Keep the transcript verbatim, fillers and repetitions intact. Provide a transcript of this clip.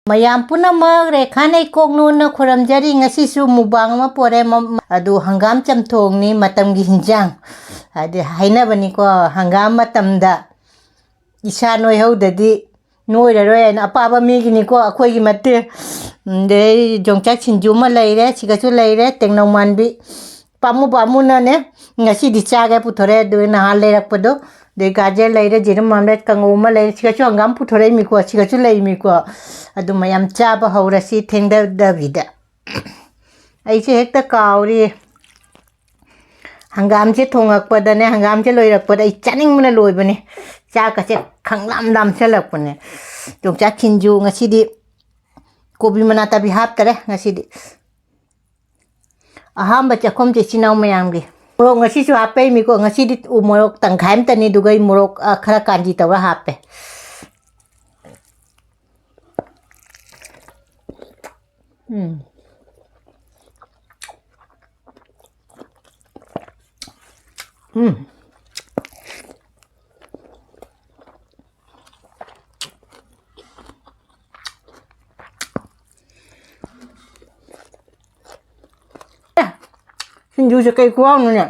ꯃꯌꯥꯝ ꯄꯨꯝꯅꯃꯛ ꯔꯦꯈꯥ ꯅꯩꯀꯣꯛꯅꯨꯅ ꯈꯨꯔꯝꯖꯔꯤ꯫ ꯉꯁꯤꯁꯨ ꯃꯨꯛꯕꯥꯡ ꯑꯃ ꯄꯣꯔꯦ꯫ ꯃ-, ꯑꯗꯨ ꯍꯪꯒꯥꯝ ꯆꯝꯊꯣꯡꯅꯤ, ꯃꯇꯝꯒꯤ ꯍꯤꯟꯖꯥꯡ꯫ ꯍꯥꯏꯗꯤ ꯍꯥꯏꯅꯕꯅꯤꯀꯣ, ꯍꯪꯒꯥꯝ ꯃꯇꯝꯗ ꯏꯁꯥ ꯅꯣꯏꯍꯧꯗꯗꯤ ꯅꯣꯏꯔꯔꯣꯏ ꯍꯥꯏꯅ꯫ ꯑꯄꯥꯕ ꯃꯤꯒꯤꯅꯤꯀꯣ, ꯑꯩꯈꯣꯏꯒꯤ ꯅꯠꯇꯦ꯫ ꯑꯗꯩ ꯌꯣꯡꯆꯥꯛ ꯁꯤꯡꯖꯨ ꯑꯃ ꯂꯩꯔꯦ, ꯁꯤꯒꯁꯨ ꯂꯩꯔꯦ, ꯇꯦꯡꯅꯧ ꯃꯥꯟꯕꯤ꯫ ꯄꯥꯝꯃꯨ ꯄꯥꯝꯃꯨꯅꯅꯦ ꯉꯁꯤꯗꯤ ꯆꯥꯒꯦ ꯄꯨꯊꯣꯔꯛꯑꯦ꯫ ꯑꯗꯨ ꯅꯍꯥꯟ ꯂꯩꯔꯛꯄꯗꯣ, ꯑꯗꯩ ꯒꯥꯖꯔ ꯂꯩꯔꯦ, ꯖꯤꯔꯨꯝ ꯑꯃ ꯂꯩꯔꯦ, ꯀꯥꯡꯉꯧ ꯑꯃ ꯂꯩꯔꯦ, ꯁꯤꯒꯁꯨ ꯍꯪꯒꯥꯝ ꯄꯨꯊꯣꯔꯛꯏꯃꯤꯀꯣ, ꯁꯤꯒꯁꯨ ꯂꯩꯃꯤꯀꯣ꯫ ꯑꯗꯨ ꯃꯌꯥꯝ ꯆꯥꯕ ꯍꯧꯔꯁꯤ ꯊꯦꯡꯊꯗꯕꯤꯗ꯫ ꯑꯩꯁꯦ ꯍꯦꯛꯇ ꯀꯥꯎꯔꯤ꯫ ꯍꯪꯒꯥꯝꯁꯦ ꯊꯣꯡꯉꯛꯄꯗꯅꯦ, ꯍꯪꯒꯥꯝꯁꯦ ꯂꯣꯏꯔꯛꯄꯗ ꯑꯩ ꯆꯥꯅꯤꯡꯕꯅ ꯂꯣꯏꯕꯅꯦ꯫ ꯆꯥꯛꯀꯁꯦ ꯈꯪꯂꯥꯝ ꯂꯥꯝꯁꯜꯂꯛꯄꯅꯦ꯫ ꯌꯣꯡꯆꯥꯛ ꯁꯤꯡꯖꯨ ꯉꯁꯤꯗꯤ ꯀꯣꯕꯤ ꯃꯅꯥ ꯇꯥꯕꯤ ꯍꯥꯞꯇꯔꯦ ꯉꯁꯤꯗꯤ꯫ ꯑꯍꯥꯟꯕ ꯆꯥꯛꯈꯨꯝꯁꯦ ꯏꯆꯤꯟ ꯏꯅꯥꯎ ꯃꯌꯥꯝꯒꯤ꯫ ꯃꯣꯔꯣꯛ ꯉꯁꯤꯁꯨ ꯍꯥꯞꯄꯛꯏꯃꯤꯀꯣ꯫ ꯉꯁꯤꯗꯤ ꯎ ꯃꯣꯔꯣꯛ ꯇꯪꯈꯥꯏ ꯑꯃꯇꯅꯤ, ꯑꯗꯨꯒ ꯑꯩ ꯃꯣꯔꯣꯛ, ꯑ, ꯈꯔ ꯀꯥꯟꯖꯤ ꯇꯧꯔ ꯍꯥꯞꯄꯦ꯫ ꯎꯝ꯫ ꯎꯝ꯫ ꯁꯤꯡꯖꯨꯁꯦ ꯀꯩ ꯈꯨꯍꯥꯎꯅꯣꯅꯦ?